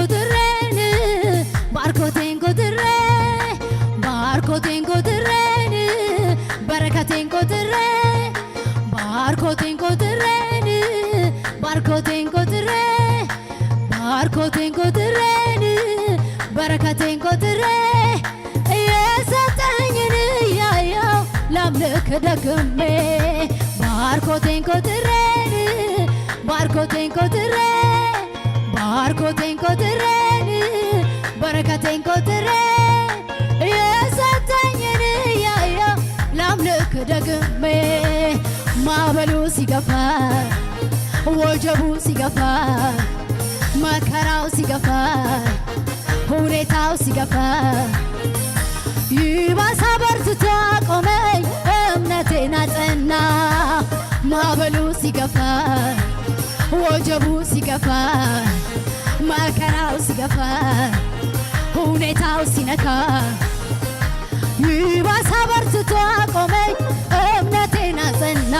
ቆጥሬን፣ ባርኮቴን ቆጥሬ፣ ባርኮቴን ቆጥሬን፣ በረከቴን ቆጥሬ፣ ባርኮቴን ቆጥሬን፣ ባርኮቴን ቆጥሬ፣ ባርኮቴን ቆጥሬን፣ በረከቴን ቆጥሬ፣ የሰጠኝን እያየው ላምልክ ደግሜ። ባርኮቴን ቆጥሬን፣ ባርኮቴን ቆጥሬ፣ ባርኮቴን ቆጥሬን፣ በረከቴን ቆጥሬ፣ የሰጠኝን እያየው ላምልክ ደግሜ። ማዕበሉ ሲገፋ፣ ወጀቡ ሲገፋ፣ መከራው ሲገፋ፣ ሁኔታው ሲገፋ፣ ይባስ አበርትቶ አቆመኝ፣ እምነቴን አጸና። ማዕበሉ ሲገፋ፣ ወጀቡ ሲገፋ፣ መከራው ሲገፋ፣ ሁኔታው ሲነካ፣ ይባስ አበርትቶ አቆመኝ፣ እምነቴን አጸና።